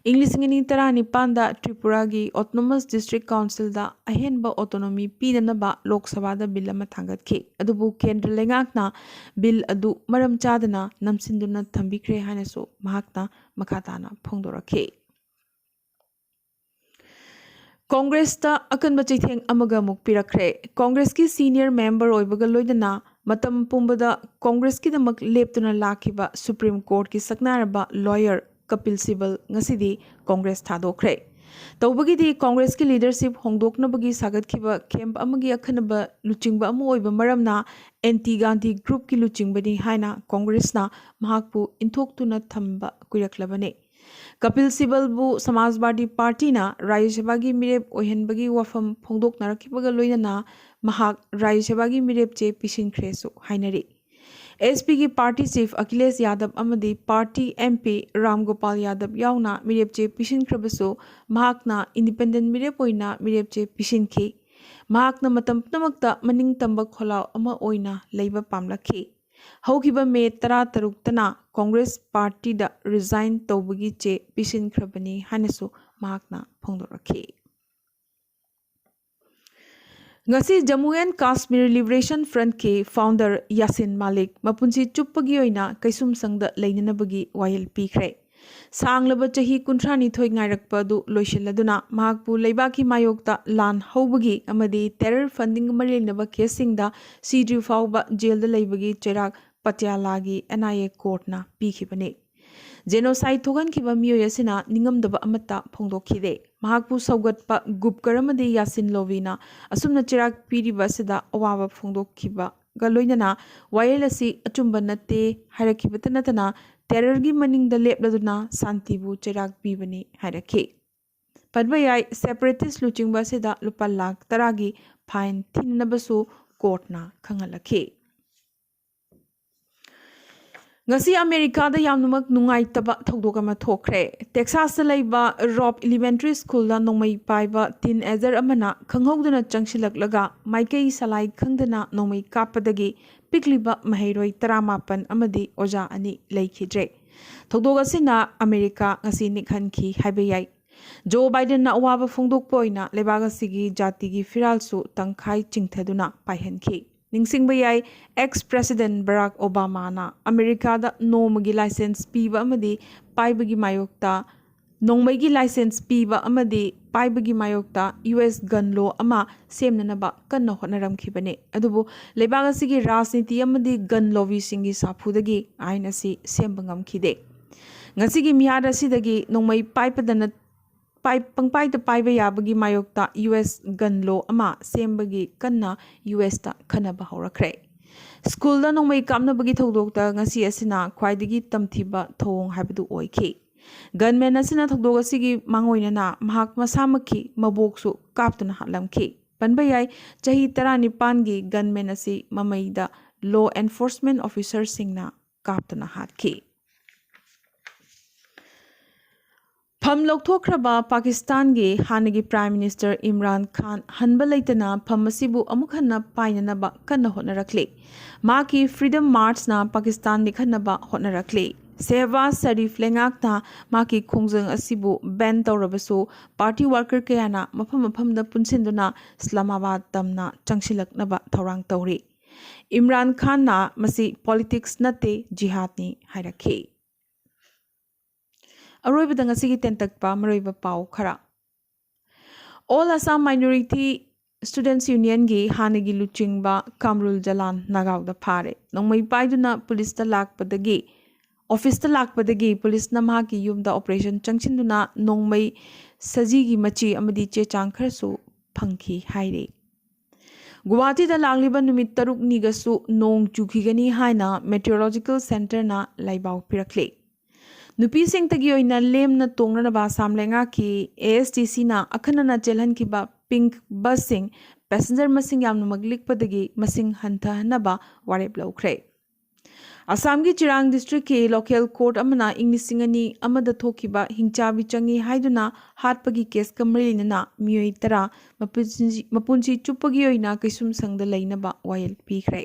ꯏꯪ ꯂꯤꯁꯤꯡ ꯑꯅꯤ ꯇꯔꯥꯅꯤꯄꯥꯟꯗ ꯇ꯭ꯔꯤꯄꯨꯔꯥꯒꯤ ꯑꯣꯇꯣꯅꯣꯃꯁ ꯗꯤꯁꯇ꯭ꯔꯤꯛ ꯀꯥꯎꯟꯁꯤꯜꯗ ꯑꯍꯦꯟꯕ ꯑꯣꯇꯣꯅꯣꯃꯤ ꯄꯤꯅꯅꯕ ꯂꯣꯛ ꯁꯚꯥꯗ ꯕꯤꯜ ꯑꯃ ꯊꯥꯡꯒꯠꯈꯤ꯫ ꯑꯗꯨꯕꯨ ꯀꯦꯟꯗ꯭ꯔ ꯂꯩꯉꯥꯛꯅ ꯕꯤꯜ ꯑꯗꯨ ꯃꯔꯝ ꯆꯥꯗꯅ ꯅꯝꯁꯤꯟꯗꯨꯅ ꯊꯝꯕꯤꯈ꯭ꯔꯦ ꯍꯥꯏꯅꯁꯨ ꯃꯍꯥꯛꯅ ꯃꯈꯥ ꯇꯥꯅ ꯐꯣꯡꯗꯣꯔꯛꯈꯤ꯫ ꯀꯣꯡꯒ꯭ꯔꯦꯁꯇ ꯑꯀꯟꯕ ꯆꯩꯊꯦꯡ ꯑꯃꯒ ꯑꯃꯨꯛ ꯄꯤꯔꯛꯈ꯭ꯔꯦ꯫ ꯀꯣꯡꯒ꯭ꯔꯦꯁꯀꯤ ꯁꯤꯅꯤꯌꯔ ꯃꯦꯝꯕꯔ ꯑꯣꯏꯕꯒ ꯂꯣꯏꯅꯅ ꯃꯇꯝ ꯄꯨꯝꯕꯗ ꯀꯣꯡꯒ꯭ꯔꯦꯁꯀꯤꯗꯃꯛ ꯂꯦꯞꯇꯨꯅ ꯂꯥꯛꯈꯤꯕ ꯁꯨꯄ꯭ꯔꯤꯝ ꯀꯣꯔꯠꯀꯤ ꯁꯛꯅꯥꯏꯔꯕ ꯂꯣꯌꯔ ꯀꯄꯤꯜ ꯁꯤꯕꯜ ꯉꯁꯤꯗꯤ ꯀꯣꯡꯒ꯭ꯔꯦꯁ ꯊꯥꯗꯣꯛꯈ꯭ꯔꯦ꯫ ꯇꯧꯕꯒꯤꯗꯤ ꯀꯣꯡꯒ꯭ꯔꯦꯁꯀꯤ ꯂꯤꯗꯔꯁꯤꯞ ꯍꯣꯡꯗꯣꯛꯅꯕꯒꯤ ꯁꯥꯒꯠꯈꯤꯕ ꯀꯦꯝꯞ ꯑꯃꯒꯤ ꯑꯈꯟꯅꯕ ꯂꯨꯆꯤꯡꯕ ꯑꯃ ꯑꯣꯏꯕ ꯃꯔꯝꯅ ꯑꯦꯟꯇꯤ ꯒꯥꯟꯙꯤ ꯒ꯭ꯔꯨꯞꯀꯤ ꯂꯨꯆꯤꯡꯕꯅꯤ ꯍꯥꯏꯅ ꯀꯣꯡꯒ꯭ꯔꯦꯁꯅ ꯃꯍꯥꯛꯄꯨ ꯏꯟꯊꯣꯛꯇꯨꯅ ꯊꯝꯕ ꯀꯨꯏꯔꯛꯂꯕꯅꯤ꯫ ꯀꯄꯤꯜ ꯁꯤꯕꯜꯕꯨ ꯁꯃꯥꯖꯋꯥꯗꯤ ꯄꯥꯔꯇꯤꯅ ꯔꯥꯖ꯭ꯌ ꯁꯚꯥꯒꯤ ꯃꯤꯔꯦꯞ ꯑꯣꯏꯍꯟꯕꯒꯤ ꯋꯥꯐꯝ ꯐꯣꯡꯗꯣꯛꯅꯔꯛꯈꯤꯕꯒ ꯂꯣꯏꯅꯅ ꯃꯍꯥꯛ ꯔꯥꯖ꯭ꯌ ꯁꯚꯥꯒꯤ ꯃꯤꯔꯦꯞ ꯆꯦ ꯄꯤꯁꯤꯟꯈ꯭ꯔꯦꯁꯨ ꯍꯥꯏꯅꯔꯤ꯫ ꯑꯦꯁ ꯄꯤꯒꯤ ꯄꯥꯔꯇꯤ ꯆꯤꯐ ꯑꯈꯤꯂꯦꯁ ꯌꯥꯗꯕ ꯑꯃꯗꯤ party M P Ram Gopal ꯌꯥꯗꯕ ꯌꯥꯎꯅ ꯃꯤꯔꯦꯞ ꯆꯦ ꯄꯤꯁꯤꯟꯈ꯭ꯔꯕꯁꯨ, ꯃꯍꯥꯛꯅ ꯏꯟꯗꯤꯄꯦꯟꯗꯦꯟ ꯃꯤꯔꯦꯞ ꯑꯣꯏꯅ ꯃꯤꯔꯦꯞ ꯆꯦ ꯄꯤꯁꯤꯟꯈꯤ꯫ ꯃꯍꯥꯛꯅ ꯃꯇꯝ ꯄꯨꯝꯅꯃꯛꯇ ꯃꯅꯤꯡ ꯇꯝꯕ ꯈꯣꯜꯂꯥꯎ ꯑꯃ ꯑꯣꯏꯅ ꯂꯩꯕ ꯄꯥꯝꯂꯛꯈꯤ꯫ ꯍꯧꯈꯤꯕ ꯃꯦ ꯇꯔꯥꯇꯔꯨꯛꯇꯅ ꯀꯣꯡꯒ꯭ꯔꯦꯁ ꯄꯥꯔꯇꯤꯗ ꯔꯤꯖꯥꯏꯟ ꯇꯧꯕꯒꯤ ꯆꯦ ꯄꯤꯁꯤꯟꯈ꯭ꯔꯕꯅꯤ ꯍꯥꯏꯅꯁꯨ ꯃꯍꯥꯛꯅ ꯐꯣꯡꯗꯣꯔꯛꯈꯤ꯫ ꯉꯁꯤ ꯖꯝꯃꯨ ꯑꯦꯟ ꯀꯥꯁꯃꯤꯔ ꯂꯤꯕꯔꯦꯁꯟ ꯐ꯭ꯔꯟꯠꯀꯤ ꯐꯥꯎꯟꯗꯔ ꯌꯥꯁꯤꯟ ꯃꯥꯂꯤꯛ ꯃꯄꯨꯟꯁꯤ ꯆꯨꯞꯄꯒꯤ ꯑꯣꯏꯅ ꯀꯩꯁꯨꯝꯁꯪꯗ ꯂꯩꯅꯅꯕꯒꯤ ꯋꯥꯌꯦꯜ ꯄꯤꯈ꯭ꯔꯦ꯫ ꯁꯥꯡꯂꯕ ꯆꯍꯤ ꯀꯨꯟꯊ꯭ꯔꯥꯅꯤꯊꯣꯏ ꯉꯥꯏꯔꯛꯄ ꯑꯗꯨ ꯂꯣꯏꯁꯤꯜꯂꯗꯨꯅ ꯃꯍꯥꯛꯄꯨ ꯂꯩꯕꯥꯛꯀꯤ ꯃꯥꯌꯣꯛꯇ ꯂꯥꯟ ꯍꯧꯕꯒꯤ ꯑꯃꯗꯤ ꯇꯦꯔꯔ ꯐꯟꯗꯤꯡꯒ ꯃꯔꯤ ꯂꯩꯅꯕ ꯀꯦꯁꯁꯤꯡꯗ ꯁꯤꯗ꯭ꯔꯤ ꯐꯥꯎꯕ ꯖꯦꯜꯗ ꯂꯩꯕꯒꯤ ꯆꯩꯔꯥꯛ ꯄꯇꯤꯌꯥꯂꯥꯒꯤ ꯑꯦꯟ ꯑꯥꯏ ꯑꯦ ꯀꯣꯔꯠꯅ ꯄꯤꯈꯤꯕꯅꯤ꯫ ꯖꯦꯅꯣꯁꯥꯏꯗ ꯊꯣꯛꯍꯟꯈꯤꯕ ꯃꯤꯑꯣꯏ ꯑꯁꯤꯅ ꯅꯤꯡꯉꯝꯗꯕ ꯑꯃꯠꯇ ꯐꯣꯡꯗꯣꯛꯈꯤꯗꯦ꯫ ꯃꯍꯥꯛꯄꯨ ꯁꯧꯒꯠꯄ ꯒꯨꯞꯀꯔ ꯑꯃꯗꯤ ꯌꯥꯁꯤꯟ ꯂꯣꯕꯤꯅ ꯑꯁꯨꯝꯅ ꯆꯩꯔꯥꯛ ꯄꯤꯔꯤꯕ ꯑꯁꯤꯗ ꯑꯋꯥꯕ ꯐꯣꯡꯗꯣꯛꯈꯤꯕꯒ ꯂꯣꯏꯅꯅ ꯋꯥꯌꯦꯜ ꯑꯁꯤ ꯑꯆꯨꯝꯕ ꯅꯠꯇꯦ ꯍꯥꯏꯔꯛꯈꯤꯕꯇ ꯅꯠꯇꯅ ꯇꯦꯔꯔꯒꯤ ꯃꯅꯤꯡꯗ ꯂꯦꯞꯂꯗꯨꯅ ꯁꯥꯟꯇꯤꯕꯨ ꯆꯩꯔꯥꯛ ꯄꯤꯕꯅꯤ ꯍꯥꯏꯔꯛꯈꯤ꯫ ꯄꯟꯕ ꯌꯥꯏ, ꯁꯦꯄꯔꯦꯇꯤꯁ ꯂꯨꯆꯤꯡꯕ ꯑꯁꯤꯗ ꯂꯨꯄꯥ ꯂꯥꯈ ꯇꯔꯥꯒꯤ ꯐꯥꯏꯟ ꯊꯤꯅꯅꯕꯁꯨ ꯀꯣꯔꯠꯅ ꯈꯪꯍꯜꯂꯛꯈꯤ꯫ ꯉꯁꯤ ꯑꯃꯦꯔꯤꯀꯥꯗ ꯌꯥꯝꯅꯃꯛ ꯅꯨꯡꯉꯥꯏꯇꯕ ꯊꯧꯗꯣꯛ ꯑꯃ ꯊꯣꯛꯈ꯭ꯔꯦ꯫ ꯇꯦꯛꯁꯥꯁꯇ ꯂꯩꯕ ꯔꯣꯞ ꯏꯂꯤꯃꯦꯟꯇꯔꯤ ꯁ꯭ꯀꯨꯜꯗ ꯅꯣꯡꯃꯩ ꯄꯥꯏꯕ ꯇꯤꯟ ꯑꯦꯖꯔ ꯑꯃꯅ ꯈꯪꯍꯧꯗꯅ ꯆꯪꯁꯤꯜꯂꯛꯂꯒ ꯃꯥꯏꯀꯩ ꯁꯂꯥꯏ ꯈꯪꯗꯅ ꯅꯣꯡꯃꯩ ꯀꯥꯞꯄꯗꯒꯤ ꯄꯤꯛꯂꯤꯕ ꯃꯍꯩꯔꯣꯏ ꯇꯔꯥꯃꯥꯄꯟ ꯑꯃꯗꯤ ꯑꯣꯖꯥ ꯑꯅꯤ ꯂꯩꯈꯤꯗ꯭ꯔꯦ꯫ ꯊꯧꯗꯣꯛ ꯑꯁꯤꯅ ꯑꯃꯦꯔꯤꯀꯥ ꯉꯁꯤ ꯅꯤꯛꯍꯟꯈꯤ ꯍꯥꯏꯕ ꯌꯥꯏ꯫ ꯖꯣ ꯕꯥꯏꯗꯟꯅ ꯑꯋꯥꯕ ꯐꯣꯡꯗꯣꯛꯄ ꯑꯣꯏꯅ ꯂꯩꯕꯥꯛ ꯑꯁꯤꯒꯤ ꯖꯥꯇꯤꯒꯤ ꯐꯤꯔꯥꯜꯁꯨ ꯇꯪꯈꯥꯏ ꯆꯤꯡꯊꯗꯨꯅ ꯄꯥꯏꯍꯟꯈꯤ꯫ ꯅꯤꯡꯁꯤꯡꯕ ꯌꯥꯏ, ꯑꯦꯛꯁ ꯄ꯭ꯔꯦꯁꯤꯗꯦꯟꯠ ꯕꯔꯥꯛ ꯑꯣꯕꯥꯃꯥꯅ ꯑꯃꯦꯔꯤꯀꯥꯗ ꯅꯣꯡꯃꯒꯤ ꯂꯥꯏꯁꯦꯟꯁ ꯄꯤꯕ ꯑꯃꯗꯤ ꯄꯥꯏꯕꯒꯤ ꯃꯥꯌꯣꯛꯇ, ꯅꯣꯡꯃꯩꯒꯤ ꯂꯥꯏꯁꯦꯟꯁ ꯄꯤꯕ ꯑꯃꯗꯤ ꯄꯥꯏꯕꯒꯤ ꯃꯥꯌꯣꯛꯇ ꯌꯨ ꯑꯦꯁ ꯒꯟ ꯂꯣ ꯑꯃ ꯁꯦꯝꯅꯅꯕ ꯀꯟꯅ ꯍꯣꯠꯅꯔꯝꯈꯤꯕꯅꯤ꯫ ꯑꯗꯨꯕꯨ ꯂꯩꯕꯥꯛ ꯑꯁꯤꯒꯤ ꯔꯥꯖꯅꯤꯇꯤ ꯑꯃꯗꯤ ꯒꯟ ꯂꯣꯕꯤꯁꯤꯡꯒꯤ ꯁꯥꯐꯨꯗꯒꯤ ꯑꯥꯏꯟ ꯑꯁꯤ ꯁꯦꯝꯕ ꯉꯝꯈꯤꯗꯦ꯫ ꯉꯁꯤꯒꯤ ꯃꯤꯍꯥꯠ ꯑꯁꯤꯗꯒꯤ ꯅꯣꯡꯃꯩ ꯄꯥꯏꯕꯗ ꯅꯠ-, ꯄꯥꯏ-, ꯄꯪꯄꯥꯏꯗ ꯄꯥꯏꯕ ꯌꯥꯕꯒꯤ ꯃꯥꯌꯣꯛꯇ ꯌꯨ ꯑꯦꯁ ꯒꯟ ꯂꯣ ꯑꯃ ꯁꯦꯝꯕꯒꯤ ꯀꯟꯅ ꯌꯨ ꯑꯦꯁꯇ ꯈꯟꯅꯕ ꯍꯧꯔꯛꯈ꯭ꯔꯦ꯫ ꯁ꯭ꯀꯨꯜꯗ ꯅꯣꯡꯃꯩ ꯀꯥꯞꯅꯕꯒꯤ ꯊꯧꯗꯣꯛꯇ ꯉꯁꯤ ꯑꯁꯤꯅ ꯈ꯭ꯋꯥꯏꯗꯒꯤ ꯇꯝꯊꯤꯕ ꯊꯧꯑꯣꯡ ꯍꯥꯏꯕꯗꯨ ꯑꯣꯏꯈꯤ꯫ ꯒꯟꯃꯦꯟ ꯑꯁꯤꯅ ꯊꯧꯗꯣꯛ ꯑꯁꯤꯒꯤ ꯃꯥꯡꯑꯣꯏꯅꯅ ꯃꯍꯥꯛ ꯃꯁꯥꯃꯛꯀꯤ ꯃꯕꯣꯛꯁꯨ ꯀꯥꯞꯇꯨꯅ ꯍꯥꯠꯂꯝꯈꯤ꯫ ꯄꯟꯕ ꯌꯥꯏ, ꯆꯍꯤ ꯇꯔꯥꯅꯤꯄꯥꯟꯒꯤ ꯒꯟꯃꯦꯟ ꯑꯁꯤ ꯃꯃꯩꯗ ꯂꯣ ꯑꯦꯟꯐꯣꯔꯁꯃꯦꯟ ꯑꯣꯐꯤꯁꯔꯁꯤꯡꯅ ꯀꯥꯞꯇꯨꯅ ꯍꯥꯠꯈꯤ꯫ ꯐꯝ ꯂꯧꯊꯣꯛꯈ꯭ꯔꯕ ꯄꯥꯀꯤꯁꯇꯥꯟꯒꯤ ꯍꯥꯟꯅꯒꯤ Prime Minister ꯏꯝꯔꯥꯟ ꯈꯥꯟ ꯍꯟꯕ ꯂꯩꯇꯅ ꯐꯝ ꯑꯁꯤꯕꯨ ꯑꯃꯨꯛ ꯍꯟꯅ ꯄꯥꯏꯅꯅꯕ ꯀꯟꯅ ꯍꯣꯠꯅꯔꯛꯂꯤ꯫ ꯃꯍꯥꯛꯀꯤ Freedom Marchꯅ ꯄꯥꯀꯤꯁꯇꯥꯟ ꯅꯤꯡꯍꯟꯅꯕ ꯍꯣꯠꯅꯔꯛꯂꯤ꯫ ꯁꯦꯍꯕꯥꯖ ꯁꯔꯤꯐ ꯂꯩꯉꯥꯛꯅ ꯃꯍꯥꯛꯀꯤ ꯈꯣꯡꯖꯪ ꯑꯁꯤꯕꯨ ꯕꯦꯟ ꯇꯧꯔꯕꯁꯨ, ꯄꯥꯔꯇꯤ ꯋꯥꯔꯀꯔ ꯀꯌꯥꯅ ꯃꯐꯝ ꯃꯐꯝꯗ ꯄꯨꯟꯁꯤꯟꯗꯨꯅ ꯏꯁꯂꯥꯃꯥꯕꯥꯗ ꯇꯝꯅ ꯆꯪꯁꯤꯜꯂꯛꯅꯕ ꯊꯧꯔꯥꯡ ꯇꯧꯔꯤ꯫ ꯏꯝꯔꯥꯟ ꯈꯥꯟꯅ ꯃꯁꯤ ꯄꯣꯂꯤꯇꯤꯛꯁ ꯅꯠꯇꯦ, ꯖꯤꯍꯥꯗꯅꯤ ꯍꯥꯏꯔꯛꯈꯤ꯫ ꯑꯔꯣꯏꯕꯗ ꯉꯁꯤꯒꯤ ꯇꯦꯟꯇꯛꯄ ꯃꯔꯨꯑꯣꯏꯕ ꯄꯥꯎ ꯈꯔ꯫ All Assam Minority Students Unionꯒꯤ ꯍꯥꯟꯅꯒꯤ ꯂꯨꯆꯤꯡꯕ ꯀꯥꯝꯔꯨꯜ ꯖꯂꯥꯟ ꯅꯥꯒꯥꯎꯗ ꯐꯥꯔꯦ꯫ ꯅꯣꯡꯃꯩ ꯄꯥꯏꯗꯨꯅ ꯄꯨꯂꯤꯁꯇ ꯂꯥꯛꯄꯗꯒꯤ, ꯑꯣꯐꯤꯁꯇ ꯂꯥꯛꯄꯗꯒꯤ ꯄꯨꯂꯤꯁꯅ ꯃꯍꯥꯛꯀꯤ ꯌꯨꯝꯗ ꯑꯣꯄꯔꯦꯁꯟ ꯆꯪꯁꯤꯟꯗꯨꯅ ꯅꯣꯡꯃꯩ, ꯁꯖꯤꯒꯤ ꯃꯆꯤ ꯑꯃꯗꯤ ꯆꯦ ꯆꯥꯡ ꯈꯔꯁꯨ ꯐꯪꯈꯤ ꯍꯥꯏꯔꯤ꯫ ꯒꯨꯋꯥꯍꯥꯇꯤꯗ ꯂꯥꯛꯂꯤꯕ ꯅꯨꯃꯤꯠ ꯇꯔꯨꯛꯅꯤꯒꯁꯨ ꯅꯣꯡ ꯆꯨꯈꯤꯒꯅꯤ ꯍꯥꯏꯅ Meteorological Centreꯅ ꯂꯥꯏꯕꯥꯎ ꯄꯤꯔꯛꯂꯤ꯫ ꯅꯨꯄꯤꯁꯤꯡꯇꯒꯤ ꯑꯣꯏꯅ ꯂꯦꯝꯅ ꯇꯣꯡꯅꯅꯕ ꯑꯁꯥꯝ ꯂꯩꯉꯥꯛꯀꯤ ASDCꯅ ꯑꯈꯟꯅꯅ ꯆꯦꯜꯍꯟꯈꯤꯕ ꯄꯤꯡꯛ ꯕꯁꯁꯤꯡ ꯄꯦꯁꯦꯟꯖꯔ ꯃꯁꯤꯡ ꯌꯥꯝꯅꯃꯛ ꯂꯤꯛꯄꯗꯒꯤ ꯃꯁꯤꯡ ꯍꯟꯊꯍꯟꯅꯕ ꯋꯥꯔꯦꯞ ꯂꯧꯈ꯭ꯔꯦ꯫ ꯑꯁꯥꯝꯒꯤ ꯆꯤꯔꯥꯡ ꯗꯤꯁꯇ꯭ꯔꯤꯛꯀꯤ ꯂꯣꯀꯦꯜ ꯀꯣꯔꯠ ꯑꯃꯅ ꯏꯪ ꯂꯤꯁꯤꯡ ꯑꯅꯤ ꯑꯃꯗ ꯊꯣꯛꯈꯤꯕ ꯍꯤꯡꯆꯥꯕꯤ ꯆꯪꯉꯤ ꯍꯥꯏꯗꯨꯅ ꯍꯥꯠꯄꯒꯤ ꯀꯦꯁꯀ ꯃꯔꯤ ꯂꯩꯅꯅ ꯃꯤꯑꯣꯏ ꯇꯔꯥ ꯃꯄꯨꯟꯁꯤ, ꯃꯄꯨꯟꯁꯤ ꯆꯨꯞꯄꯒꯤ ꯑꯣꯏꯅ ꯀꯩꯁꯨꯝꯁꯪꯗ ꯂꯩꯅꯕ ꯋꯥꯌꯦꯜ ꯄꯤꯈ꯭ꯔꯦ꯫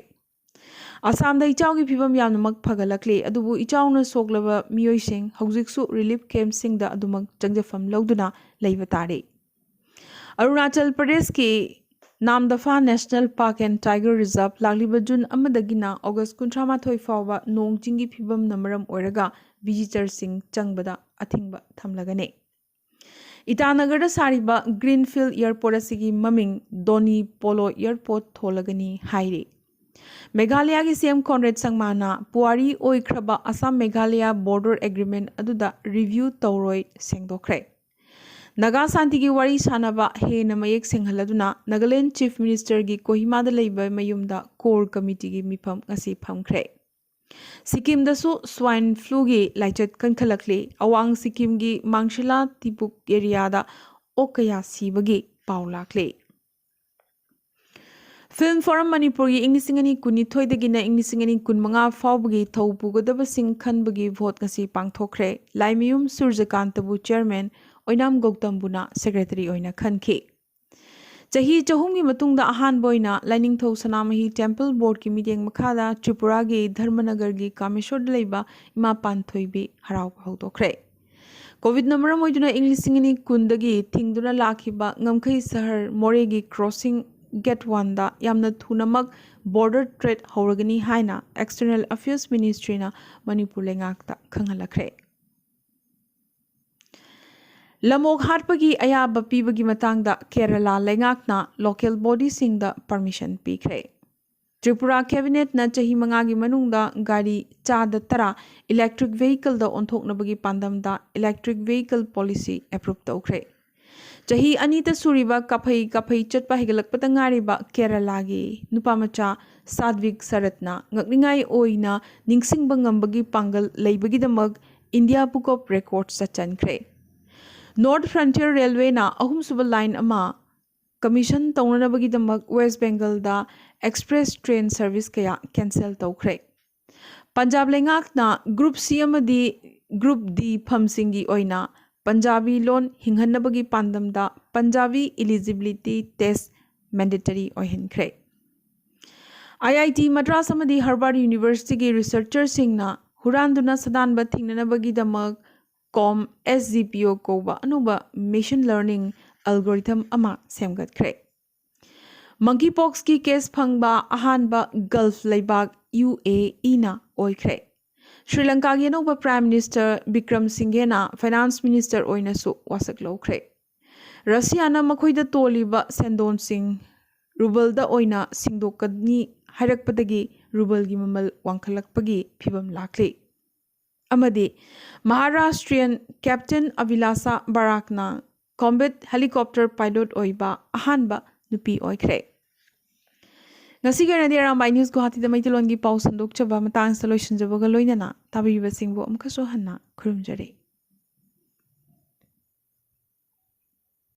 ꯑꯁꯥꯝꯗ ꯏꯆꯥꯎꯒꯤ ꯐꯤꯕꯝ ꯌꯥꯝꯅꯃꯛ ꯐꯒꯠꯂꯛꯂꯤ, ꯑꯗꯨꯕꯨ ꯏꯆꯥꯎꯅ ꯁꯣꯛꯂꯕ ꯃꯤꯑꯣꯏꯁꯤꯡ ꯍꯧꯖꯤꯛꯁꯨ ꯔꯤꯂꯤꯐ ꯀꯦꯝꯞꯁꯤꯡꯗ ꯑꯗꯨꯃꯛ ꯆꯪꯖꯐꯝ ꯂꯧꯗꯨꯅ ꯂꯩꯕ ꯇꯥꯔꯤ꯫ ꯑꯔꯨꯅꯥꯆꯜ ꯄ꯭ꯔꯗꯦꯁꯀꯤ ꯅꯥꯝꯗꯐꯥ National Park and Tiger Reserve ꯂꯥꯛꯂꯤꯕ ꯖꯨꯟ ꯑꯃꯗꯒꯤꯅ ꯑꯣꯒꯁ ꯀꯨꯟꯊ꯭ꯔꯥ ꯃꯥꯊꯣꯏ ꯐꯥꯎꯕ ꯅꯣꯡ ꯆꯤꯡꯒꯤ ꯐꯤꯕꯝꯅ ꯃꯔꯝ ꯑꯣꯏꯔꯒ ꯚꯤꯖꯤꯇꯔꯁꯤꯡ ꯆꯪꯕꯗ ꯑꯊꯤꯡꯕ ꯊꯝꯂꯒꯅꯤ꯫ ꯏꯇꯥꯅꯒꯔꯗ ꯁꯥꯔꯤꯕ Greenfield Airport ꯑꯁꯤꯒꯤ ꯃꯃꯤꯡ ꯗꯣꯅꯤ ꯄꯣꯂꯣ Airport ꯊꯣꯜꯂꯒꯅꯤ ꯍꯥꯏꯔꯤ꯫ ꯃꯦꯘꯥꯂꯌꯥꯒꯤ CM ꯀꯣꯟꯔꯦꯗ ꯁꯪꯃꯥꯅ ꯄꯨꯋꯥꯔꯤ ꯑꯣꯏꯈ꯭ꯔꯕ ꯑꯁꯥꯝ ꯃꯦꯘꯥꯂꯌꯥ border agreement ꯑꯗꯨꯗ ꯔꯤꯚ꯭ꯌꯨ ꯇꯧꯔꯣꯏ ꯁꯦꯡꯗꯣꯛꯈ꯭ꯔꯦ꯫ ꯅꯥꯒꯥ ꯁꯥꯟꯇꯤꯒꯤ ꯋꯥꯔꯤ ꯁꯥꯟꯅꯕ ꯍꯦꯟꯅ ꯃꯌꯦꯛ ꯁꯦꯡꯍꯜꯂꯗꯨꯅ ꯅꯥꯒꯥꯂꯦꯟ ꯆꯤꯐ ꯃꯤꯅꯤꯁꯇꯔꯒꯤ ꯀꯣꯍꯤꯃꯥꯗ ꯂꯩꯕ ꯃꯌꯨꯝꯗ ꯀꯣꯔ ꯀꯃꯤꯇꯤꯒꯤ ꯃꯤꯐꯝ ꯉꯁꯤ ꯐꯝꯈ꯭ꯔꯦ꯫ ꯁꯤꯛꯀꯤꯝꯗꯁꯨ ꯁ꯭ꯋꯥꯏꯟ ꯐ꯭ꯂꯨꯒꯤ ꯂꯥꯏꯆꯠ ꯀꯟꯈꯠꯂꯛꯂꯤ꯫ ꯑꯋꯥꯡ ꯁꯤꯛꯀꯤꯝꯒꯤ ꯃꯥꯡꯁꯤꯂꯥ ꯇꯤꯕꯨꯛ ꯑꯦꯔꯤꯌꯥꯗ ꯑꯣꯛ ꯀꯌꯥ ꯁꯤꯕꯒꯤ ꯄꯥꯎ ꯂꯥꯛꯂꯤ꯫ Film Forum ꯃꯅꯤꯄꯨꯔꯒꯤ ꯏꯪ ꯂꯤꯁꯤꯡ ꯑꯅꯤ ꯀꯨꯟꯅꯤꯊꯣꯏꯗꯒꯤꯅ ꯏꯪ ꯂꯤꯁꯤꯡ ꯑꯅꯤ ꯀꯨꯟꯃꯉꯥ ꯐꯥꯎꯕꯒꯤ ꯊꯧ ꯄꯨꯒꯗꯕꯁꯤꯡ ꯈꯟꯕꯒꯤ ꯚꯣꯠ ꯉꯁꯤ ꯄꯥꯡꯊꯣꯛꯈ꯭ꯔꯦ꯫ ꯂꯥꯏꯃꯌꯨꯝ ꯁꯨꯔꯖꯀꯥꯟꯇꯕꯨ ꯆꯤꯌꯔꯃꯦꯟ, ꯑꯣꯏꯅꯥꯝ ꯒꯧꯇꯝꯕꯨꯅ ꯁꯦꯀ꯭ꯔꯦꯇꯔꯤ ꯑꯣꯏꯅ ꯈꯟꯈꯤ꯫ ꯆꯍꯤ ꯆꯍꯨꯝꯒꯤ ꯃꯇꯨꯡꯗ ꯑꯍꯥꯟꯕ ꯑꯣꯏꯅ ꯂꯥꯏꯅꯤꯡꯊꯧ ꯁꯅꯥꯃꯍꯤ ꯇꯦꯝꯄꯜ ꯕꯣꯔꯗꯀꯤ ꯃꯤꯠꯌꯦꯡ ꯃꯈꯥꯗ ꯇ꯭ꯔꯤꯄꯨꯔꯥꯒꯤ ꯙꯔꯃꯅꯒꯔꯒꯤ ꯀꯥꯃꯦꯁꯣꯔꯗ ꯂꯩꯕ ꯏꯃꯥ ꯄꯥꯟꯊꯣꯏꯕꯤ ꯍꯔꯥꯎꯕ ꯍꯧꯗꯣꯛꯈ꯭ꯔꯦ꯫ ꯀꯣꯚꯤꯗꯅ ꯃꯔꯝ ꯑꯣꯏꯗꯨꯅ ꯏꯪ ꯂꯤꯁꯤꯡ ꯑꯅꯤ ꯀꯨꯟꯗꯒꯤ ꯊꯤꯡꯗꯨꯅ ꯂꯥꯛꯈꯤꯕ ꯉꯝꯈꯩ ꯁꯍꯔ ꯃꯣꯔꯦꯒꯤ ꯀ꯭ꯔꯣꯁꯤꯡ ꯒꯦꯠ ꯋꯥꯟꯗ ꯌꯥꯝꯅ ꯊꯨꯅꯃꯛ ꯕꯣꯔꯗꯔ ꯇ꯭ꯔꯦꯗ ꯍꯧꯔꯒꯅꯤ ꯍꯥꯏꯅ ꯑꯦꯛꯁꯇꯔꯅꯦꯜ ꯑꯐꯤꯌꯔꯁ ꯃꯤꯅꯤꯁꯇ꯭ꯔꯤꯅ ꯃꯅꯤꯄꯨꯔ ꯂꯩꯉꯥꯛꯇ ꯈꯪꯍꯜꯂꯛꯈ꯭ꯔꯦ꯫ ꯂꯝꯑꯣꯛ ꯍꯥꯠꯄꯒꯤ ꯑꯌꯥꯕ ꯄꯤꯕꯒꯤ ꯃꯇꯥꯡꯗ ꯀꯦꯔꯂꯥ ꯂꯩꯉꯥꯛꯅ ꯂꯣꯀꯦꯜ ꯕꯣꯗꯤꯁꯤꯡꯗ ꯄꯔꯃꯤꯁꯟ ꯄꯤꯈ꯭ꯔꯦ꯫ ꯇ꯭ꯔꯤꯄꯨꯔꯥ ꯀꯦꯕꯤꯅꯦꯠꯅ ꯆꯍꯤ ꯃꯉꯥꯒꯤ ꯃꯅꯨꯡꯗ ꯒꯥꯔꯤ ꯆꯥꯗ ꯇꯔꯥ ꯏꯂꯦꯛꯇ꯭ꯔꯤꯛ ꯚꯦꯍꯤꯀꯜꯗ ꯑꯣꯟꯊꯣꯛꯅꯕꯒꯤ ꯄꯥꯟꯗꯝꯗ ꯏꯂꯦꯛꯇ꯭ꯔꯤꯛ ꯚꯦꯍꯤꯀꯜ ꯄꯣꯂꯤꯁꯤ ꯑꯦꯄ꯭ꯔꯨꯞ ꯇꯧꯈ꯭ꯔꯦ꯫ ꯆꯍꯤ ꯑꯅꯤꯇ ꯁꯨꯔꯤꯕ ꯀꯥꯐꯩ ꯀꯥꯐꯩ ꯆꯠꯄ ꯍꯦꯟꯒꯠꯂꯛꯄꯗ ꯉꯥꯏꯔꯤꯕ ꯀꯦꯔꯂꯥꯒꯤ ꯅꯨꯄꯥꯃꯆꯥ ꯁꯥꯗ꯭ꯋꯤꯛ ꯁꯔꯠꯅ ꯉꯛꯅꯤꯡꯉꯥꯏ ꯑꯣꯏꯅ ꯅꯤꯡꯁꯤꯡꯕ ꯉꯝꯕꯒꯤ ꯄꯥꯡꯒꯜ ꯂꯩꯕꯒꯤꯗꯃꯛ ꯏꯟꯗꯤꯌꯥ ꯕꯨꯛ ꯑꯣꯐ ꯔꯦꯀꯣꯔꯗꯁꯇ ꯆꯟꯈ꯭ꯔꯦ꯫ ꯅꯣꯔꯠ ꯐ꯭ꯔꯟꯇꯤꯌꯔ ꯔꯦꯜꯋꯦꯅ ꯑꯍꯨꯝꯁꯨꯕ ꯂꯥꯏꯟ ꯑꯃ ꯀꯃꯤꯁꯟ ꯇꯧꯅꯅꯕꯒꯤꯗꯃꯛ ꯋꯦꯁ ꯕꯦꯡꯒꯜꯗ ꯑꯦꯛꯁꯄ꯭ꯔꯦꯁ ꯇ꯭ꯔꯦꯟ ꯁꯔꯚꯤꯁ ꯀꯌꯥ ꯀꯦꯟꯁꯦꯜ ꯇꯧꯈ꯭ꯔꯦ꯫ ꯄꯟꯖꯥꯕ ꯂꯩꯉꯥꯛꯅ ꯒ꯭ꯔꯨꯞ ꯁꯤ ꯑꯃꯗꯤ ꯒ꯭ꯔꯨꯞ ꯗꯤ ꯐꯝꯁꯤꯡꯒꯤ ꯑꯣꯏꯅ ꯄꯟꯖꯥꯕꯤ ꯂꯣꯟ ꯍꯤꯡꯍꯟꯅꯕꯒꯤ ꯄꯥꯟꯗꯝꯗ ꯄꯟꯖꯥꯕꯤ ꯏꯂꯤꯖꯤꯕꯤꯂꯤꯇꯤ ꯇꯦꯁ ꯃꯦꯟꯗꯦꯇꯔꯤ ꯑꯣꯏꯍꯟꯈ꯭ꯔꯦ꯫ ꯑꯥꯏ ꯑꯥꯏ ꯇꯤ ꯃꯗ꯭ꯔꯥꯁ ꯑꯃꯗꯤ ꯍꯔꯕꯥꯔꯠ ꯌꯨꯅꯤꯚꯔꯁꯤꯇꯤꯒꯤ ꯔꯤꯁꯔꯆꯔꯁꯤꯡꯅ ꯍꯨꯔꯥꯟꯗꯨꯅ ꯁꯥꯗꯥꯟꯕ ꯊꯤꯡꯅꯅꯕꯒꯤꯗꯃꯛ ꯀꯣꯝ ꯑꯦꯁ ꯖꯤ ꯄꯤ ꯑꯣ ꯀꯧꯕ ꯑꯅꯧꯕ ꯃꯦꯁꯤꯟ ꯂꯔꯅꯤꯡ ꯑꯦꯜꯒꯣꯔꯤꯊꯝ ꯑꯃ ꯁꯦꯝꯒꯠꯈ꯭ꯔꯦ꯫ ꯃꯪꯀꯤ ꯄꯣꯛꯁꯀꯤ ꯀꯦꯁ ꯐꯪꯕ ꯑꯍꯥꯟꯕ ꯒꯜꯐ ꯂꯩꯕꯥꯛ ꯌꯨ ꯑꯦ ꯏꯅ ꯑꯣꯏꯈ꯭ꯔꯦ꯫ ꯁ꯭ꯔꯤ ꯂꯪꯀꯥꯒꯤ ꯑꯅꯧꯕ ꯄ꯭ꯔꯥꯏꯝ ꯃꯤꯅꯤꯁꯇꯔ ꯕꯤꯀ꯭ꯔꯝ ꯁꯤꯡꯘꯦꯅ ꯐꯥꯏꯅꯥꯟꯁ ꯃꯤꯅꯤꯁꯇꯔ ꯑꯣꯏꯅꯁꯨ ꯋꯥꯁꯛ ꯂꯧꯈ꯭ꯔꯦ꯫ ꯔꯁꯤꯌꯥꯅ ꯃꯈꯣꯏꯗ ꯇꯣꯜꯂꯤꯕ ꯁꯦꯟꯗꯣꯟꯁꯤꯡ ꯔꯨꯕꯜꯗ ꯑꯣꯏꯅ ꯁꯤꯡꯗꯣꯛꯀꯅꯤ ꯍꯥꯏꯔꯛꯄꯗꯒꯤ ꯔꯨꯕꯜꯒꯤ ꯃꯃꯜ ꯋꯥꯡꯈꯠꯂꯛꯄꯒꯤ ꯐꯤꯚꯝ ꯂꯥꯛꯂꯤ꯫ ꯑꯃꯗꯤ ꯃꯍꯥꯔꯥꯁꯇ꯭ꯔꯤꯌꯟ ꯀꯦꯞꯇꯦꯟ ꯑꯚꯤꯂꯥꯁꯥ ꯕꯔꯥꯛꯅ ꯀꯣꯝꯕꯦꯠ ꯍꯦꯂꯤꯀꯣꯞꯇꯔ ꯄꯥꯏꯂꯣꯠ ꯑꯣꯏꯕ ꯑꯍꯥꯟꯕ ꯅꯨꯄꯤ ꯑꯣꯏꯈ꯭ꯔꯦ꯫ ꯉꯁꯤꯒꯤ ꯑꯣꯏꯅꯗꯤ ꯑꯔꯥꯝꯕꯥꯏ ꯅ꯭ꯌꯨꯁ ꯒꯨꯋꯥꯍꯥꯇꯤꯗ ꯃꯩꯇꯩꯂꯣꯟꯒꯤ ꯄꯥꯎ ꯁꯟꯗꯣꯛꯆꯕ ꯃꯇꯥꯡꯁꯤꯗ ꯂꯣꯏꯁꯤꯟꯖꯕꯒ ꯂꯣꯏꯅꯅ ꯇꯥꯕꯤꯔꯤꯕꯁꯤꯡꯕꯨ ꯑꯃꯨꯛꯀꯁꯨ ꯍꯟꯅ ꯈꯨꯔꯨꯝꯖꯔꯤ꯫